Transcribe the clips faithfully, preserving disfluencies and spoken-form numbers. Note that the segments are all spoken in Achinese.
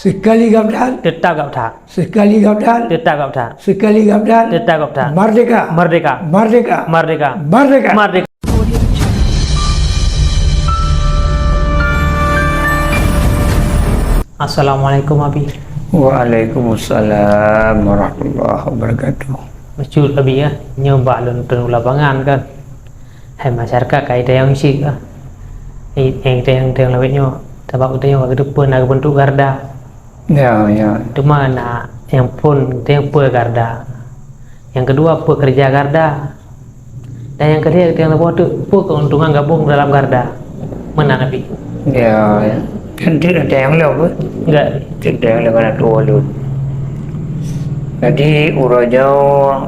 Sekali gabthan, tetap gabthan. Sekali gabthan, tetap gabthan. Sekali gabthan, tetap gabthan. Merdeka! Merdeka! Merdeka! Merdeka! Merdeka! Merdeka! Assalamualaikum, Abi. Waalaikumsalam warahmatullahi wabarakatuh. Bacut, Abi, ya. Nyoe bak lôn turun lapangan kan. Hai masyarakat, ka itanyong cit, ah. I-, nyang itanyong-tanyong lawét nyoe, sabab geutanyoe ka geuteupeue na geubeuntuk garda. Ya, ya. Teuma na nyang phon geutanyoe peue garda. Nyang keudua, peue keureuja garda. Dan nyang keulhèe geutanyoe leumoh teuk, peue keuntungan gabong dalam garda. Meunan, Abi. Ya, ya. Kan teuk na tanyong lom, eh? Enggak. Teuk tanyong lom, aneuk tuha lôn. Jadi, uroe nyoe,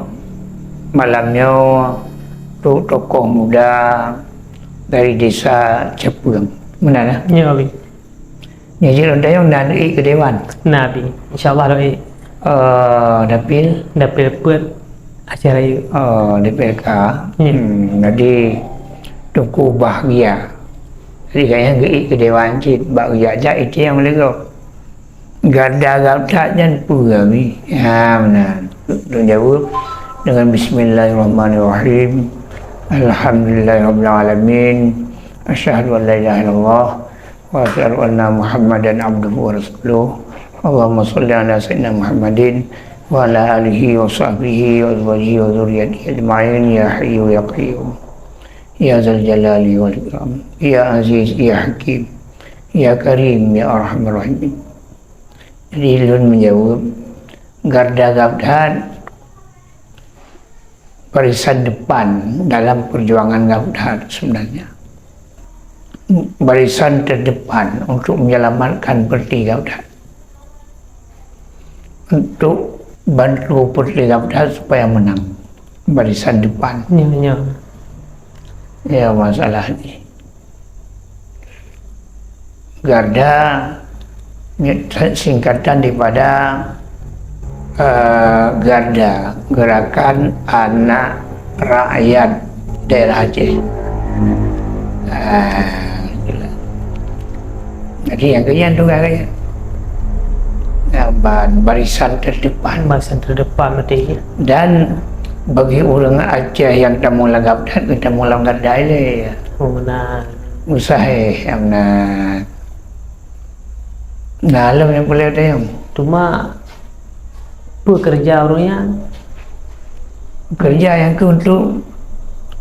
malam nyoe, trok tokoh muda dari desa Capeueng. Meunan, eh? Ya, Abi. Nyan jih lôn tanyong na neuék keu dewan. Na, Abi. Insya Allah lôn ék. Eh, dapil? Dapil peuet acara nyoe. Oh, dapil ka. Ya. Hmm, jadi Teungku Bahgia. Jadi gobnyan geuék keu dewan cit, bak geujak-jak itanyong lé gob. Garda gabthat nyan peue, Abi? Ha, meunan. Lôn jaweueb deungon bismillahirrahmanirrahim. Alhamdulillahirabbil alamin. Asyhadu an la ilaha illallah wa asyhadu anna Muhammadan abduhu wa rasuluh. Allahumma shalli ala sayyidina Muhammadin wa ala alihi wa sahbihi wa azwajihi wa dzurriyyatihi ajma'in, ya hayyu ya qayyum. Ya dzal jalali wal ikram. Ya aziz ya hakim. Ya karim ya arhamar rahimin. Jadi, lôn meujaweueb, garda gabthat barisan depan dalam perjuangan gabthat sebenarnya. Barisan terdepan untuk menyelamatkan partai gabthat. Untuk bantu partai gabthat supaya menang. Barisan depan. Ya, ya. Ya, masalah ni. Garda, singkatan daripada, eh, GARDA, Gerakan Anak Rakyat Daerah Aceh. Ah, itulah. Jadi, nyang keu nyan tugaih gobnyan. Nah, ba-, barisan terdepan. Barisan terdepan berarti. Dan bagi ureuëng Aceh nyang tamong lam gabthat, tamong lam GARDA ilée. Oh, meunan. Mustahil, ya meunan. Nah, lom nyang peureulée tanyong. Teuma, peue keureuja ureuëng nyan? Keureuja nyang keuh untuk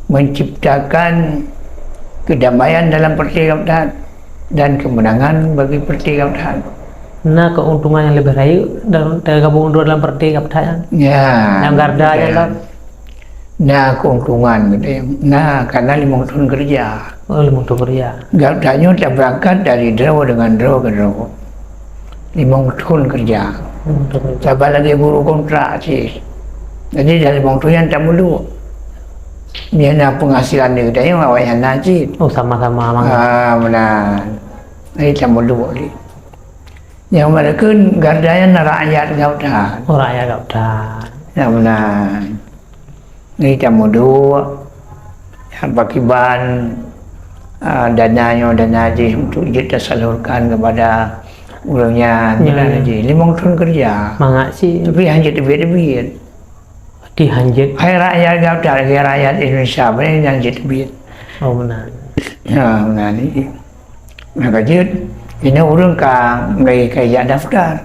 menciptakan kedamaian dalam partai gabthat dan kemenangan bagi partai gabthat. Na keuntungan nyang leubeh rayeuk dan teugabong dalam partai gabthat nyan? Ya, dalam GARDA nyan, ya. Kan? Na keuntungan geutanyoe. Na, karena limong thon keureuja. Oh, limong thon keureuja. Gabthat nyoe tabeurangkat dari droe deungon droe keu droe. Limong thon keureuja. Limong thon keureuja. Saban lagée buruh kontrak cit. Jadi, dari limong thon nyan tameuluk. Nyan na penghasilan di geutanyoe, awaknyan na cit. Oh, sama-sama mangat. Ah, meunan. Jadi, tameuluk lé. Nyang meulakeuen GARDA nyan rakyat gabthat. Oh, rakyat gabthat. Ya, meunan. Nyoe tameuduek, ya, pakriban, ah, dana nyoe, dana jih untuk jeuet tasalurkan kepada ureuëng nyan, ya, dana jih. Limong thon keureuja. Mangat cit. Tapi hana jeuet teubiet-teubiet. Berarti hana jeuet. Hai rakyat gabthat, lagée rakyat Indonesia, beuna nyang jeuet teubiet. Oh, meunan. Ya, meunan. Maka jeuet, inoe ureuëng ka mulai ka jak daftar.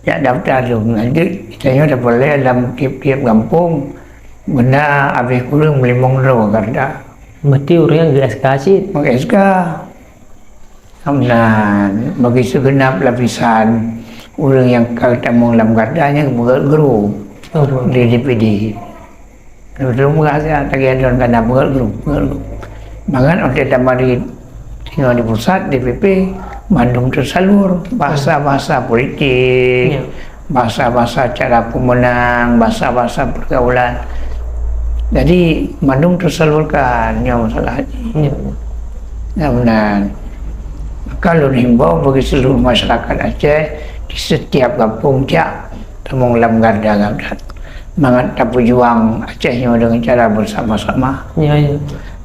Jak daftar tu, lanjut, geutanyoe tapeureulée lam tieb-tieb gampông, beuna habéh kureueng meulimong droe garda. Meusti ureuëng nyang geu-S K cit. Meng-S K. Meunan, bagi sigeunab lapisan ureuëng nyang ka tamong lam garda nyan geupeugét gru. Oh, gru. Di D P D. Lôn peugah siat lagée lôn kana peugét gru, peugét gru. Mangat watée tamarit singoh di pusat, D P P, mandum teusalur, bahasa-bahasa politik, ya, bahasa-bahasa cara pemenang, bahasa-bahasa pergaulan. Jadi, mandum teusalurkan nyoe masalah jih. Ya. Mudah-mudahan. Maka lôn himbau bagi seluruh masyarakat Aceh di setiap gampông jak tamong lam garda gabthat. Mangat tapeujuang Aceh nyoe deungon cara beusama-sama. Ya, ya.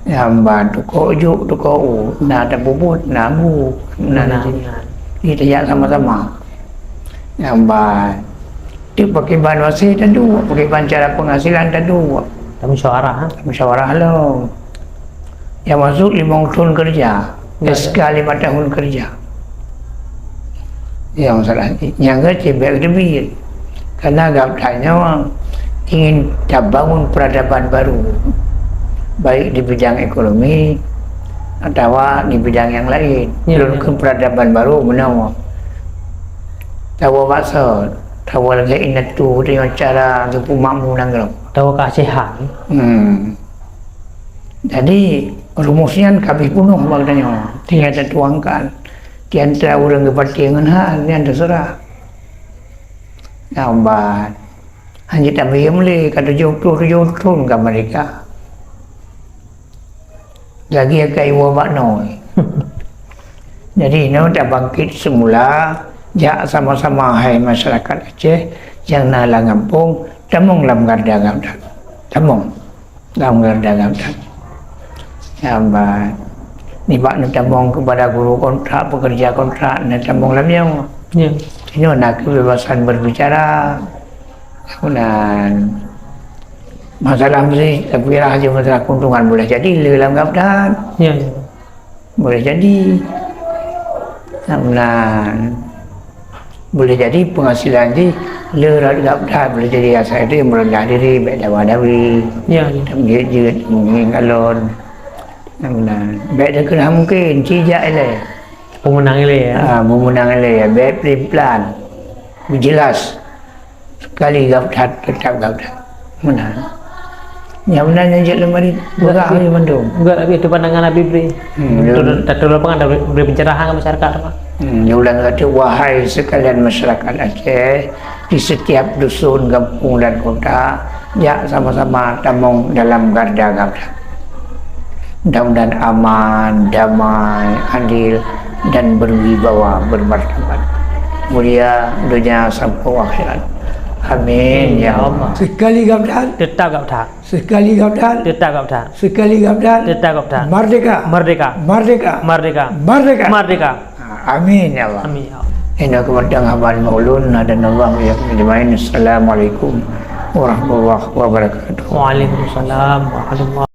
Nyang ban tukok juk, tukok u, na tapubuet, na bu, na, na, na. Jadi tajak sama-sama. Nyang ban. Teuk pakriban wase taduek, pakriban cara penghasilan taduek. Tamusyawarah, ha? Tamusyawarah lom. Nyang masuk limong thon kerja, Ya, ya. S K lima tahun kerja. Nyang masalah, nyang ka cebek teubiet. Karena gobnyan nyoe ingin tabangun peradaban baru, baik di bidang ekonomi atawa di bidang nyang laén. Ya, Lôn ya. Kheun peradaban baru meunoe. Tawoe bak soe? Tawoe lagèe indatu deungon cara geupeumakmu nanggroe. Tawoe keu Aceh Han. Hmm. Jadi, rumus nyan ka abéh peunoh bak geutanyoe. Tinggai tatuangkan. Di antara ureueng geupatéh ngon Han, nyan teuseurah. Nah, ban. Hana jitamiyueb lé, ka tujoh ploh tujoh thon ka merdeka. Lagèe ka iwoe bak nol. Jadi, nyoe tabangkit semula, jak sama-sama hai masyarakat Aceh nyang na lam gampông, tamong lam garda gobnyan. Tamong lam garda gobnyan. Nyang ban, nibak neutamong keupada guru kontrak, pekerja kontrak, neutamong lam nyoe. Ya. Nyoe na kebebasan berbicara. Meunan. Masalah meusti tapikirkan saja masalah keuntungan, boleh jadi le lam gobnyan. Ya, ya. Boleh jadi. Meunan. Boleh jadi penghasilan jih le rot gobnyan, boleh jadi asai tu nyang meureundah diri, bèk dawa-dawi. Ya, ya. Tameujeut-jeut, meungieng kalon. Meunan. Bèk dikeunah mungkin, ci jak ilèe. Pemenang ilèe, ya. Ah, pemenang ilèe, ya. Bèk pelan-pelan. Jelas. Sekali gobnyan, tetap gobnyan. Meunan. Nyang meunan nyang jeuet leumarit, peugah lé mandum. Enggak, tapi itu pandangan Habib Ri. Hmm, Betul, ya. Tatu lapangan dah beri, beri pencerahan ke masyarakat, Pak. Hmm, dia ulang kata, "Wahai sekalian masyarakat Aceh, di setiap dusun, gampông dan kota, jak sama-sama tamong dalam garda gobnyan." Mudah-mudahan aman, damai, adil, dan berwibawa, bermartabat. Mulia dunia sampai akhirat. Amin, ya Allah. Sekali gobnyan. Tetap gobnyan. Sekali gobnyan. Tetap gobnyan. Sekali gobnyan. Tetap gobnyan. Merdeka. Merdeka. Merdeka. Merdeka. Merdeka. Merdeka. Amin, ya Allah. Amin, ya Allah. Inna kematang haban maulun, nadan Allah, ya, ajmain. Assalamualaikum warahmatullahi wabarakatuh. Waalaikumsalam warahmatullahi